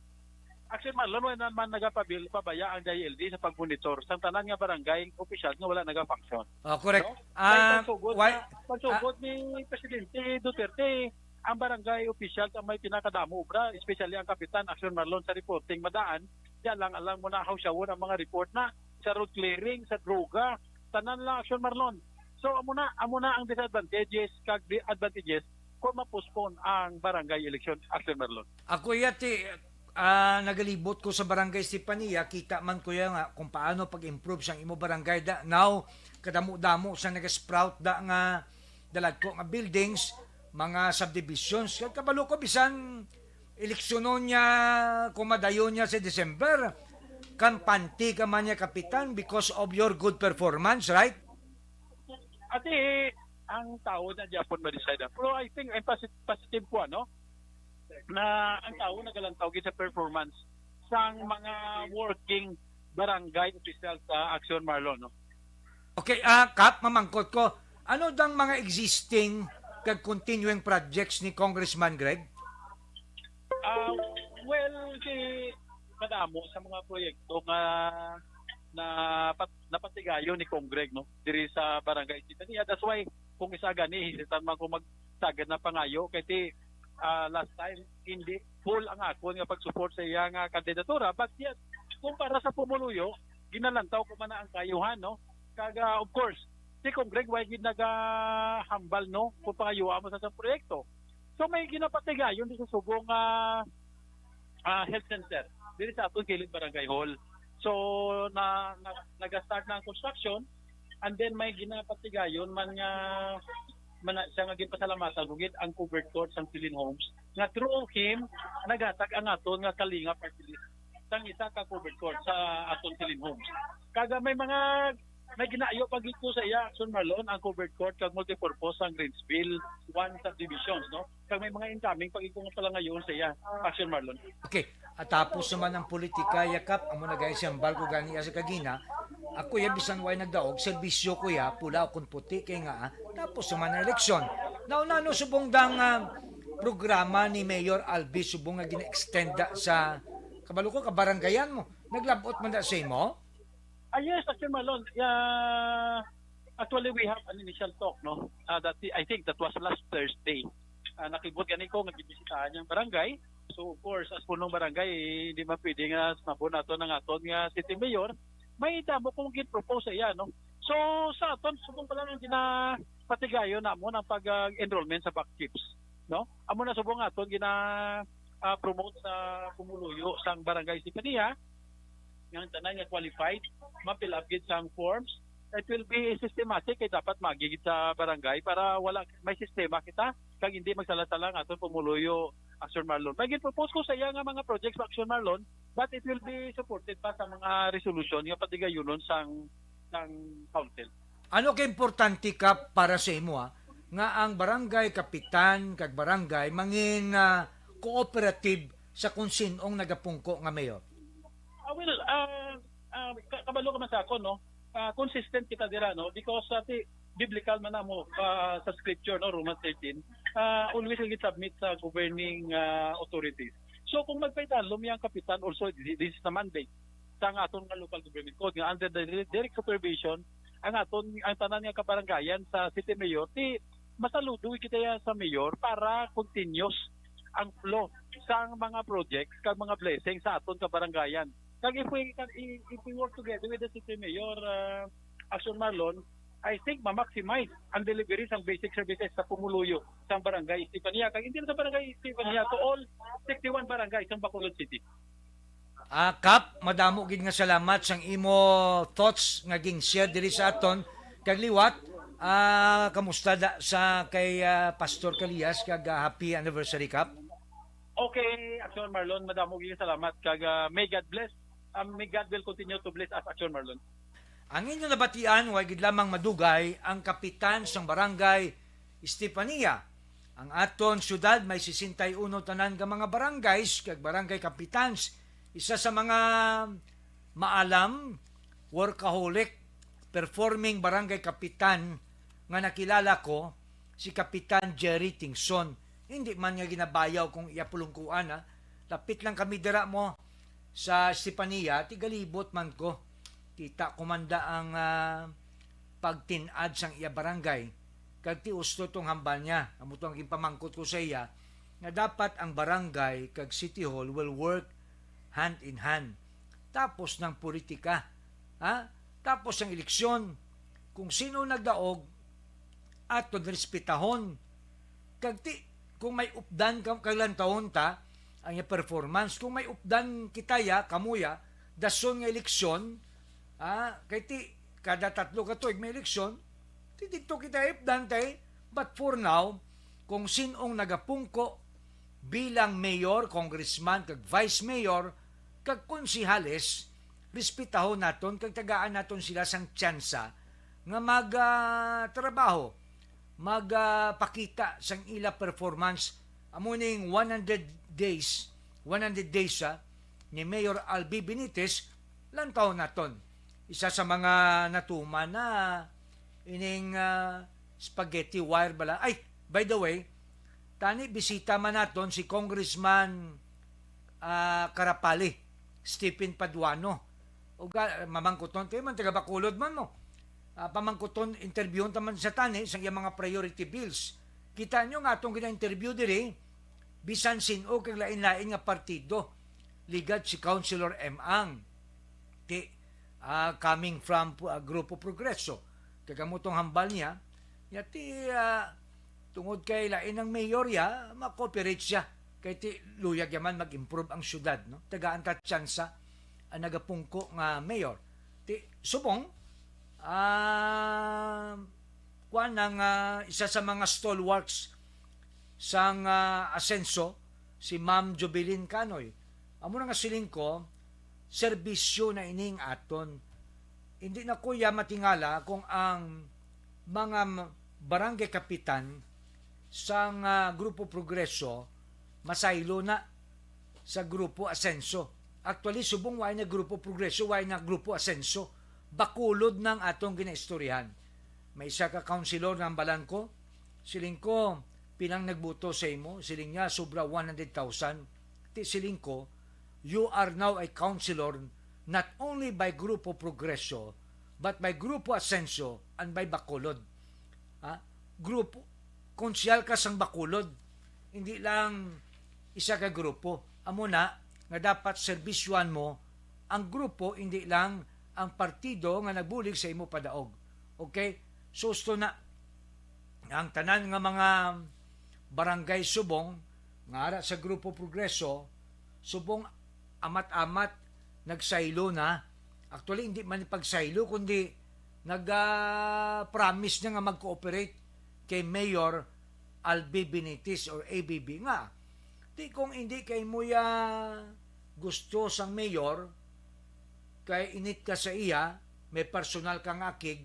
Aksyon Marlon, wala naman nagapabil-, pabaya ang D I L G sa pag-monitor sa tanan nga barangay officials nga wala nagafunction. Oh, correct. No? Kay Ah, pagsugod why, na, pagsugod ah, ni Presidente Duterte, ang barangay officials ang may pinakadamo obra, especially ang kapitan, Aksyon Marlon, sa reporting madaan, di alang-alang mo na hawsyawon ang mga report na sa road clearing, sa droga, tanan lang, Aksyon Marlon. So, amo na, amo na ang disadvantages kag di-, advantages kung ma-postpone ang barangay election, Aksyon Marlon. Ako, iya, ti, ah, nagalibot ko sa Barangay Estefania, kita man ko ya nga kung paano pag-improve sang imo barangay da. Now, kadamo-damo sa naga-sprout da nga dalagko nga buildings, mga subdivisions. Kag kabalo ko, bisan eleksyonon niya, kung madayon niya sa December, kampante ka man niya, Kapitan, because of your good performance, right? Ati, ang tao na gyapon ma-decide. Pero I think, ang posit-, positive ko, ano, na ang tao nagalantaw gid sa performance sang mga working barangay official sa Aksyon Marlon, no? Okay, ah, Kap, mamangkot ko, ano dang mga existing kag continuing projects ni Congressman Greg? Ah, well, si madamo sa mga proyekto nga na pat-, napatigayon ni Congreg, no, diri sa Barangay Estefania. That's why kung isa gani, hisitan man ko magsagad na pangayo kay ti ah, last time, hindi full ang akon nga pag-support sa iya nga kandidatura. But yet, kung para sa pumuluyo, ginalantaw ko man na ang kaayuhan, no? Kag, ah, of course, si Cong Greg, way gid nagahambal, no? Kung pangayua mo sa isang proyekto. So, may ginapatigayon di sa subong nga, ah, health center diri sa atong kilid barangay hall. So, na, na, nag-start na ang construction, and then may ginapatigayon man nga, man na, siya nga ginpasalamatan ko gid ang covered court sang Silin Homes, nga through him naghatag ang aton nga Kalinga Party List sang isa ka covered court sa aton Silin Homes. Kaga may mga, may ginaayo pa gid ko sa iya, Action Marlon, ang covered court kag multipurpose sang Greensville one subdivisions, no? Kag may mga incoming pa gid ko nga palangayon sa iya, Action Marlon. Okay. At tapos naman ang politika, yakap, amo na guys, yung balko gani sa kagina. Ako ya, bisan way nagdaog, serbisyo ko ya, pula o kun puti, kay nga, ah, tapos naman ang eleksyon. Nauna, ano subong dang ah, programa ni Mayor Albi subong nga gina-extend da sa, kabalo ko, kabarangayan mo? Naglabot man da sa imo? Ah, yes, Action Marlon. Yeah, actually, we have an initial talk, no? Uh, that I think that was last Thursday. Uh, nakibot gani ko nga gibisitahan niyang barangay. So, of course, as punong barangay, hindi man pwede nga sumabon nato ng aton nga city mayor. May damo kong gin-propose sa iya, no? So, sa aton, subong pa lang ang ginapatigayon namon ang pag-enrollment sa back chips, no? Amo na subong aton gina ah, promote sa pumuluyo sang Barangay Estefania, nga ang tanan nga qualified ma-fill up gid sang forms. It will be systematic, kay dapat magi gid sa barangay para wala, may sistema kita kag hindi magsala-sala ang aton pumuluyo, Action Marlon. May gin-propose ko sa iya nga mga projects, Action Marlon, but it will be supported pa sa mga resolution nga patigayunon sang sang council. Ano ka importante ka para sa imo, ah, nga ang barangay kapitan kag barangay mangin ah, cooperative sa kung sin-ong nagapungko nga mayor? Ah, well, ah, ah, ka- kabalo ka man sa ako, no? Ah, consistent kita dira, no? Because sa ti biblical man namo, ah, sa scripture, no, Romans thirteen, ah, always nag-submit sa governing ah, authorities. So kung magpaidalom yang kapitan, also this is the mandate sang aton nga local government code nga under the direct supervision ang aton, ang tanan nga kabarangayan sa city mayor, ti masaludo kita ya sa mayor para continuous ang flow sang mga projects kag mga blessings sa aton kabarangayan. Kag if we can, if we work together with the city mayor, uh, Action Marlon, I think ma-maximize ang delivery sang basic services sa pumuluyo sang barangay Estefania, kag hindi lang sa barangay Estefania, to all sixty-one barangays sang Bacolod City. Ah, Kap, madamo gid nga salamat sang imo thoughts nga ging-share diri sa aton. Kag liwat, ah, kamusta da sa kay ah, Pastor Kalias kag ah, happy anniversary, Kap? Okay, Action Marlon, madamo gid salamat kag ah, may God bless. Um, may God will continue to bless us, Action Marlon. Ang inyo nabatian, way gid lamang madugay, ang kapitan sang barangay Estefania. Ang aton syudad may sesenta y uno tanan nga mga barangays kag barangay kapitans. Isa sa mga maalam, workaholic, performing barangay kapitan nga nakilala ko, si Kapitan Jerry Tingson. Hindi man nga ginabayaw kung iya pulungkuan, ha. Lapit lang kami dira mo sa Estefania, tigalibot man ko. Kita ko man da ang ah, pagtin-ad sang iya barangay. Kag ti usto tong hambal niya. Amo to ang ginpamangkot ko sa iya, nga dapat ang barangay kag City Hall will work hand in hand. Tapos ng politika, ha? Tapos ang eleksyon, kung sino nagdaog, aton respetahon. Kag ti, kung may updan ka, kag lantawon ta, ang iya performance, kung may updan kita ya, kamuya, dason nga eleksyon, ah, kay ti, kada tatlo ka tuig may eleksyon, ti dito kita updan tay, but for now, kung sin-ong nagapungko bilang mayor, congressman, kag vice mayor, kag konsehales, respetahon naton kag tagaan naton sila sang tsansa nga mag ah, trabaho, mag ah, pakita sang ila performance. Amo ning one hundred days, one hundred days ah, ni Mayor Albi Benitez, lantawon naton. Isa sa mga natuman na ining ah, spaghetti wire bala. Ay, by the way, tani bisita man naton si Congressman ah, Carapali, Stephen Paduano. O ga, mamangkuton kayo man, taga Bacolod man mo. Ah, pamangkuton, interviewon ta man sa tani sa iyang mga priority bills. Kita nyo nga atong gina-interview diri, bisan sin-o kag lain-lain nga partido, ligad si Councilor M. Ang, ti, ah, coming from, ah, Grupo Progreso. Kag amo tong hambal niya, niya ti, ah, tungod kay lain ang mayor ya, ma-cooperate siya. Kay ti luyag yaman mag-improve ang syudad, no? Tagaan ta tsansa ang nagapungko nga mayor. Ti subong, ah, kuan ang, ah, isa sa mga stalwarts sang, ah, Asenso, si Ma'am Jubilin Canoy. Amo na nga siling ko, serbisyo na ining aton. Hindi na ko ya matingala kung ang mga m-, barangay kapitan sang, ah, Grupo Progreso masaylo na sa Grupo Asenso. Actually, subong wa na Grupo Progreso, wa na Grupo Asenso. Bacolod na ang atong ginaistoryahan. May isa ka councilor nga hambalan ko, siling ko, "Pilang nagboto sa imo?" Siling niya, "Sobra one hundred thousand." Ti siling ko, "You are now a councilor not only by Grupo Progreso, but by Grupo Asenso and by Bacolod." Ha? Grupo, konsehal ka sang Bacolod, hindi lang isa ka grupo. Amo na nga dapat serbisyuhan mo ang grupo, hindi lang ang partido nga nagbulig sa imo padaog. Okay? Susto na ang tanan nga mga barangay subong nga ara sa Grupo Progreso, subong amat-amat nagsaylo na. Actually, hindi man pagsaylo, kundi nag, ah, promise na nga mag-cooperate kay Mayor Albi Benitez or A B B nga. Ti kung hindi kay mo ya gusto sang mayor, kay init ka sa iya, may personal kang akig,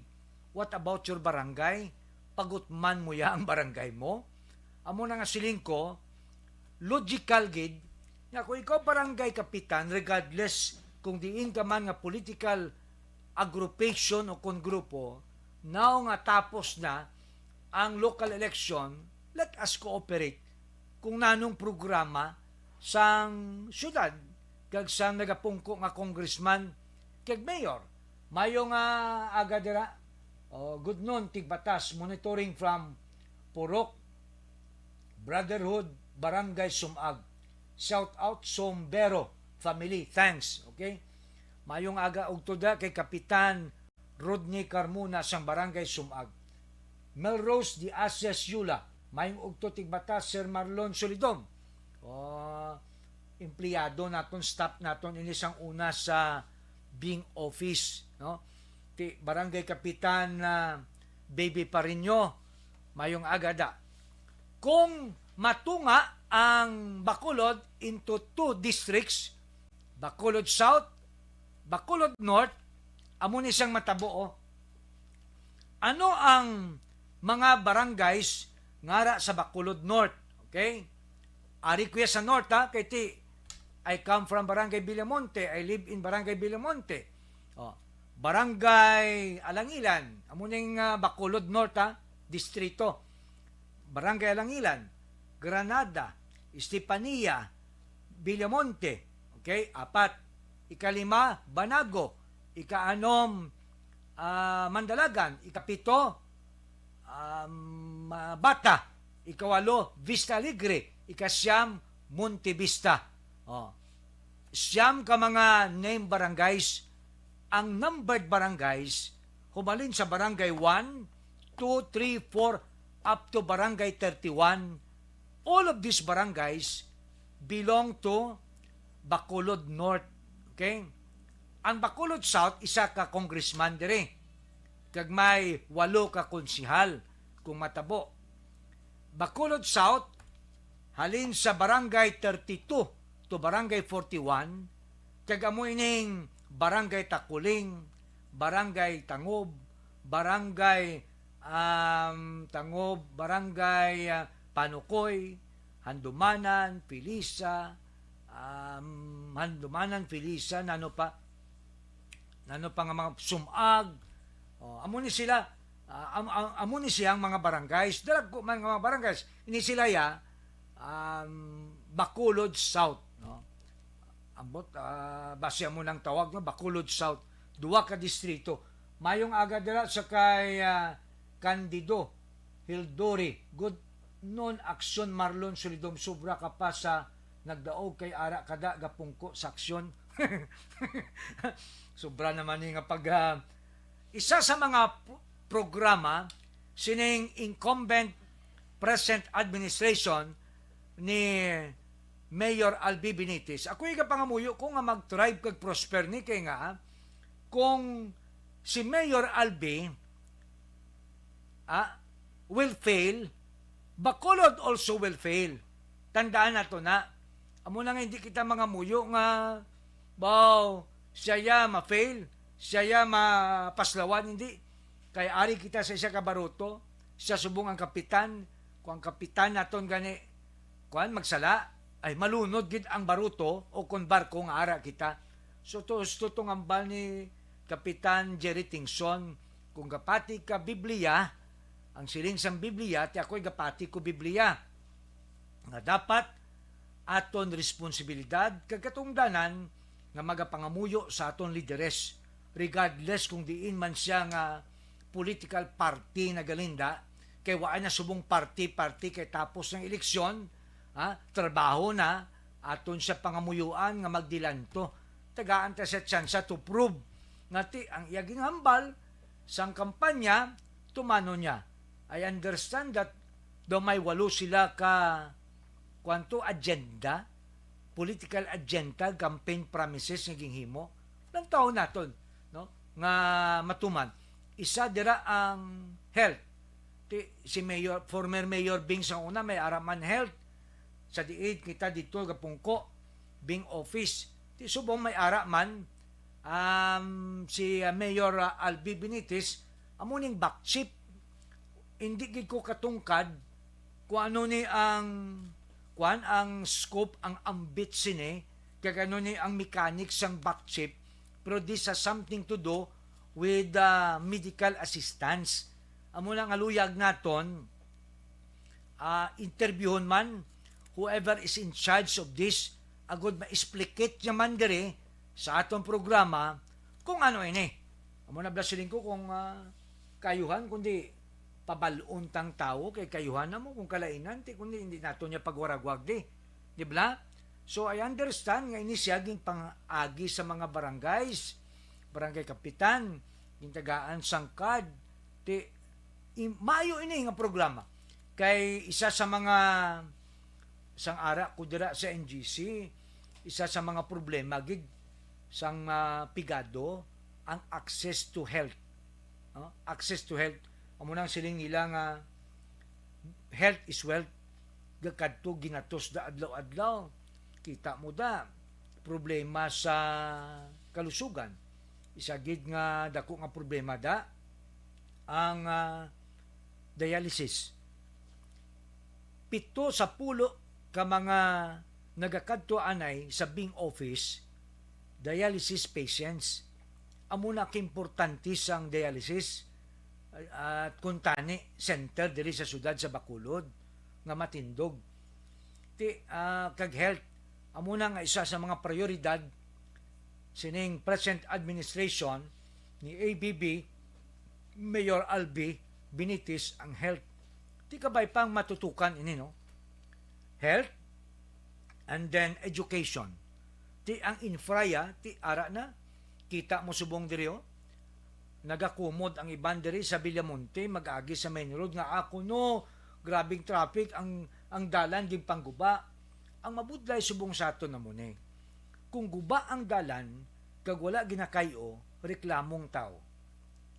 what about your barangay? Pagutman mo ya ang barangay mo? Amo na nga siling ko, logical gid, nga kung ikaw barangay kapitan, regardless kung diin ka man nga political aggregation o kon grupo, now nga tapos na ang local election, let us cooperate kung nanong programa sang syudad kag sang nagapungko nga congressman kag mayor. Mayo nga aga dira. Oh, good noon, Tigbatas, monitoring from Purok Brotherhood, Barangay Sumag. Shout out Sombero family. Thanks. Okay? Mayong aga ugto da kay Kapitan Rodney Carmona sang Barangay Sumag. Melrose de Aces Yula, mayong ugto Tigbatas, Sir Marlon Solidom. Oh, empleyado naton, staff naton ini sang una sa Bing Office, no? Ti Barangay Kapitan, ah, Baby Parinyo, mayong aga da. Kung matunga ang Bacolod into two districts, Bacolod South, Bacolod North, amo ni siyang matabo, oh. Ano ang mga barangays ngara sa Bacolod North? Okay? Ari ko ya sa North, ha, kay ti, I come from Barangay Villamonte. I live in Barangay Villamonte. Oh, Barangay Alangilan, amo ning, ah, Bacolod North, ha, distrito. Barangay Alangilan, Granada, Estepania, Villamonte. Okay, apat. Ikalima, Banago. Ikaanom, ah, Mandalagan. Ikapito, um, ah, Bata. Ikawalo, Vista Alegre. Ikasiyam, Monte Vista. Oh. Siyam ka mga named barangays. Ang numbered barangays, humalin sa Barangay one, two, three, four, up to Barangay thirty-one, all of these barangays belong to Bacolod North. Okay? Ang Bacolod South, isa ka congressman diri. Kag may walo ka konsehal kung matabo. Bacolod South, halin sa Barangay thirty-two to Barangay forty-one, kag amo ining Barangay Takuling, Barangay Tangob, Barangay, um, Tangob, Barangay, ah, Panukoy, Handumanan, Pilisa, um, Handumanan, Pilisa, nano pa? Nano pa nga mga Sumag? Oh, amo ni sila, ah, am-, am-, amo ni siyang mga barangays. Dalagko man nga mga barangays. Ini sila ya, um, Bacolod South, no? Ambot, ah, basi amo nang tawag, no? Bacolod South. Duwa ka distrito. Mayong aga dira sa kay, ah, Candido Hildori. Good, Non aksyon, Marlon, solidom, sobra ka pa sa nagdaog kay ara kada gapungko sa aksyon. Sobra naman ni nga pag, ah, isa sa mga p-, programa sining incumbent present administration ni Mayor Albi Benitez. Ako yung kapangamuyo ko nga mag-thrive kag prosper ni kay nga kung si Mayor Albi, ah, will fail, Bacolod also will fail. Tandaan nato na. Amo na nga hindi kita mangamuyo nga, baw, siya ya ma-fail, siya ya mapaslawan, hindi. Kay ari kita sa isa ka baruto, siya subong ang kapitan. Kung ang kapitan naton gani, kuan, magsala, ay malunod gid ang baruto o kon barko nga ara kita. So, to, to, tong ambal ni Kapitan Jerry Tingson, kung gapati ka Biblia, ang siling sang Biblia, ti ako'y gapati ko Biblia, nga dapat aton responsibilidad kag katungdanan nga magapangamuyo sa aton lideres, regardless kung diin man siya nga political party nagalinda, kay waay na subong party-party kay tapos ng eleksyon, ha, trabaho na, aton siya pangamuyuan nga magdilanto. Tagaan ta siya tsansa to prove nga ti ang iya ginhambal sang kampanya, tumano niya. I understand that daw may walo sila ka, kwanto, agenda, political agenda, campaign promises nga ginhimo. Lantawon naton, no, nga matuman. Isa dira ang health. Ti, si Mayor, former Mayor Bing sang una, may ara man health. Sa diin kita dito gapungko, Bing office. Ti subong may ara man, um, si, uh, Mayor, uh, Albi Benitez, amo ning back chief. Hindi gid ko katungkad kung ano ni ang, kuan, ang scope, ang ambit sini, kag ano ni ang mechanics sang back chief, pero this has something to do with, uh, medical assistance. Amo na nga luyag naton, ah, interbyuhon man whoever is in charge of this, agud ma-explicate niya man diri sa aton programa kung ano ini. Amo na bala siling ko kung, ah, kayuhan, kundi pabalon tang tawo kay kayuhan na mo kung kalainan ti, kundi hindi nato niya pagwaragwag di. Di bala? So, I understand nga ini siya ginpangagi sa mga barangays, barangay kapitan, gintagaan sang card, ti, im-, maayo ini nga programa. Kay isa sa mga, sang ara ko dira sa N G C, isa sa mga problema gid sang, ah, pigado ang access to health. No? Access to health. Amo nang siling nila nga health is wealth. Gakadto ginatos da adlaw-adlaw. Kita mo da, problema sa kalusugan. Isa gid nga dako nga problema da ang, ah, dialysis. Pito sa pulo ka mga nagakadto anay sa Bing office, dialysis patients. Amo na kaimportante sang dialysis, at kuntani center diri sa siyudad sa Bacolod nga matindog. Ti, ah, kag health, amo na nga isa sa mga prioridad sining present administration ni A B B, Mayor Albi Benitez, ang health. Ti kabay pang matutukan ini, no? Health and then education. Ti ang infra, ya, ti ara na. Kita mo subong diri, oh. Nagakumod ang iban diri sa Villamonte, mag-agi sa main road nga, "Ako no, grabing traffic, ang, ang dalan ginpangguba." Ang mabudlay subong sa aton amo ni, kung guba ang dalan kag wala ginakay-o, reklamong tawo.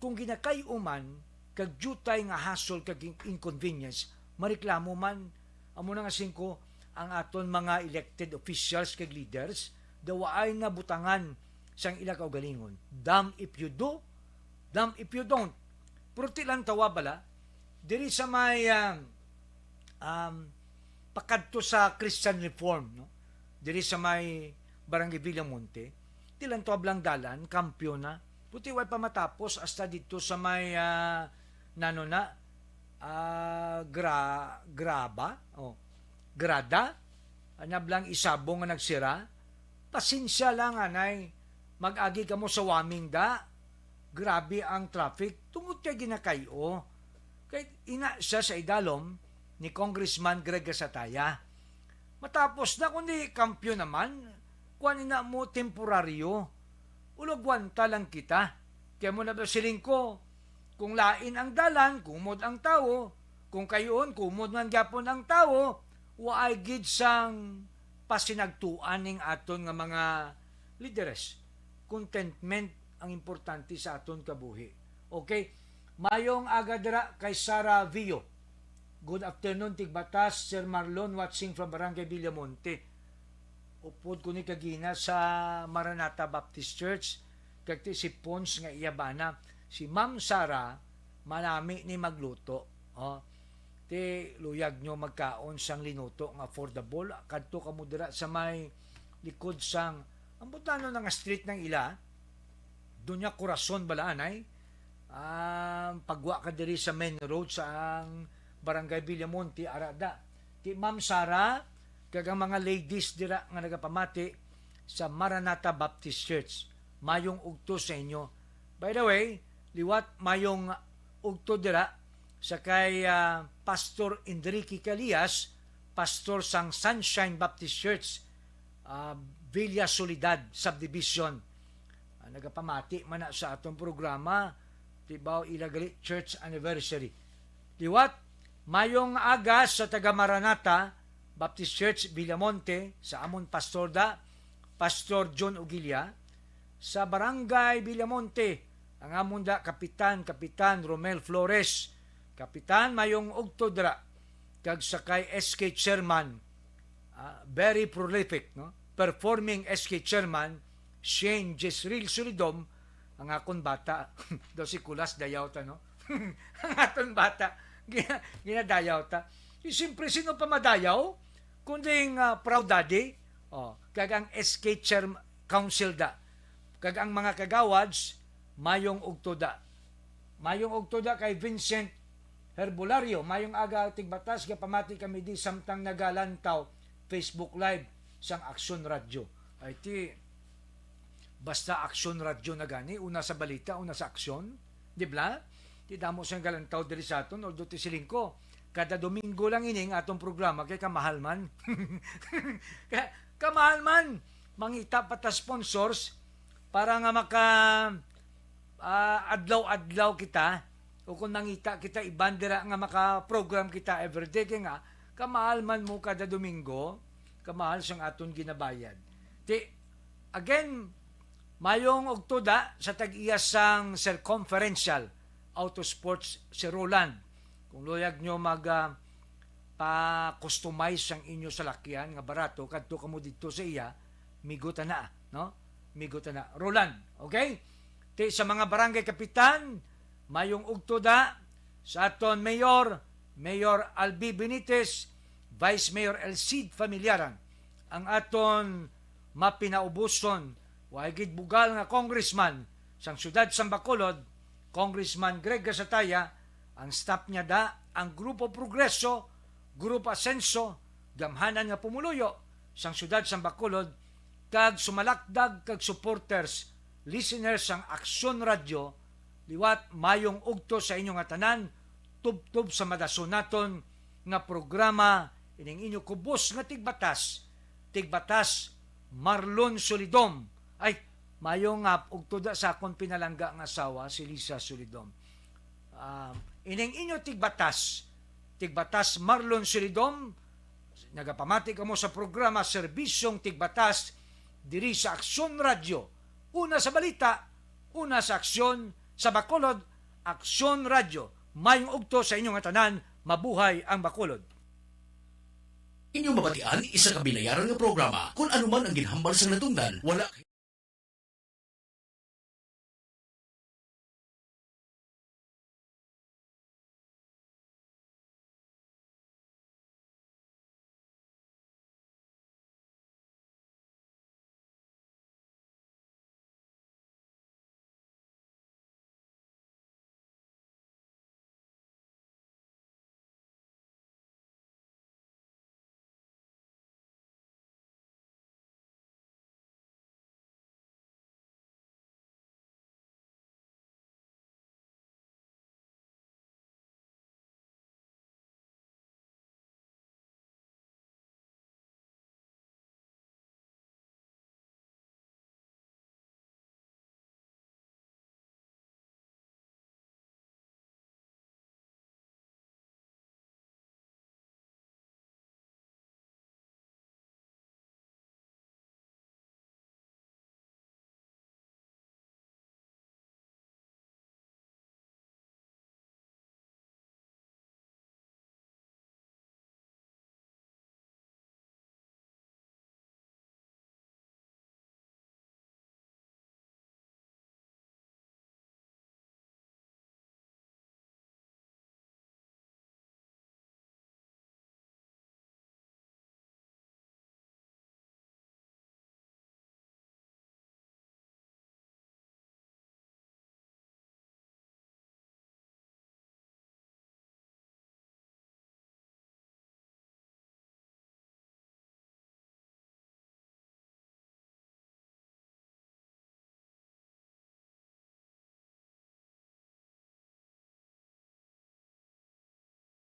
Kung ginakay-o man kag diutay nga hassle kag in-, inconvenience, mareklamo man. Amo na nga singko ang aton mga elected officials kag leaders, daw waay na butangan sang ila kaugalingon. Damn if you do, damn if you don't. Pero ti lang tawa bala, diri sa may, ah, um, pakadto sa Christian Reform, no? Diri sa may Barangay Villamonte, ti lang tuwab lang dalan, kampyo na. Puti way pa matapos hasta dito sa may, ah, nano na, ah, gra-, graba, oh, grada, na blang isabong nga nagsira. Pasensya lang, anay, mag-agi kamo sa Waming da. Grabe ang traffic tungod kay ginakay-o. Kay ina siya sa idalom, ni Congressman Greg Gasataya. Matapos na, kundi kampyo naman, kuwan ina mo temporaryo. Ulagwanta lang kita. Kaya mo na ba siling ko, kung lain ang dalan, kumod ang tawo, kung kayon, kumod man gyapon ang tawo, waay gid sang pasinagtuan ning aton nga mga lideres. Contentment ang importante sa aton kabuhi. Okay? Mayong aga dira kay Sarah Vio. Good afternoon, Tigbatas, Sir Marlon, watching from Barangay Villamonte. Upod ko ni kagina sa Maranatha Baptist Church, kag ti si Pons nga iya bana, si Ma'am Sara, manami ni magluto. Oh. Ti luyag nyo magkaon sang linuto nga affordable, kadto kamo dira sa may likod sang, ang butano na nga street ng ila, Doña Corazon bala anay. Ah, pagwa ka diri sa main road sa ang Barangay Villamonte, ara da. Ti Ma'am Sara, kag ang mga ladies dira nga nagapamati sa Maranatha Baptist Church. Mayong ugto sa inyo. By the way, liwat mayong ugto dira sa kay, ah, Pastor Enrique Calias, pastor sang Sunshine Baptist Church, ah, Villa Soledad Subdivision. Ah, nagapamati man na sa atong programa, di ba, ila gali church anniversary. Liwat, mayong aga sa taga Maranatha Baptist Church, Villamonte, sa amon pastor da, Pastor John Ugilia, sa Barangay Villamonte, ang amon da Kapitan, Kapitan Romel Flores. Kapitan, mayong ugto dira, kag sa kay S K Chairman, ah, very prolific, no? Performing S K Chairman, Shane Jesril Solidom, ang akon bata. Daw si Kulas, dayaw ta, no? Ang aton bata, gina-, ginadayaw ta. Di, siyempre, sino pa madayaw? Kundi ang, ah, Proud Daddy, oh, kag ang S K Chair Council da. Kag ang mga kagawads, mayong ugto da. Mayong ugto da kay Vincent Herbolario. Mayong aga, Tigbatas, gapamati kami di samtang nagalantaw Facebook Live sang Aksyon Radyo. Ay, ti, basta Aksyon Radyo na gani, una sa balita, una sa aksyon, di ba? Ti damo sang galantaw diri sa aton, although ti siling ko, kada Domingo lang ini ang atong programa, kay kamahal man. Ka-, kamahal man, mangita pa ta sponsors para nga maka, ah, adlaw-adlaw kita, o kung mangita kita, iban dira nga maka-program kita everyday, kay nga, kamahal man mo kada Domingo, kamahal sang aton ginabayad. Ti, again, mayong ugto da sa tag-iya sang circumferential auto sports si Roland. Kung luyag nyo mag, ah, pa-customize ang inyo salakyan nga barato, kadto kamo didto sa iya, migo ta na, no? Migo ta na. Roland, okay? Ti sa mga barangay kapitan, mayong ugto da sa aton mayor, Mayor Albi Benitez, Vice Mayor El Cid Familiaran, ang aton mapinaubuson, wa gid bugal nga congressman sang siyudad sang Bacolod, Congressman Greg Gasataya, ang staff niya da, ang Grupo Progreso, Grupo Asenso, gamhanan nga pumuluyo sang siyudad sang Bacolod, kag sumalakdag kag supporters, listeners sang Aksyon Radyo, liwat mayong ugto sa inyo nga tanan, tubtob sa madason naton nga programa, ining inyo kubos nga tigbatas, Tigbatas Marlon Solidom. Ay, mayo nga ugto da sa akon pinalangga nga asawa, si Lisa Solidom. Ah, ining inyo tigbatas, Tigbatas Marlon Solidom, nagapamati kamo sa programa Serbisyong Tigbatas diri sa Aksyon Radyo. Una sa balita, una sa aksyon, sa Bacolod, Aksyon Radyo. Mayong ugto sa inyo nga tanan, mabuhay ang Bacolod. Inyong mabatian, isa ka binayaran nga programa. Kung ano man ang ginhambal sang natungdan, wala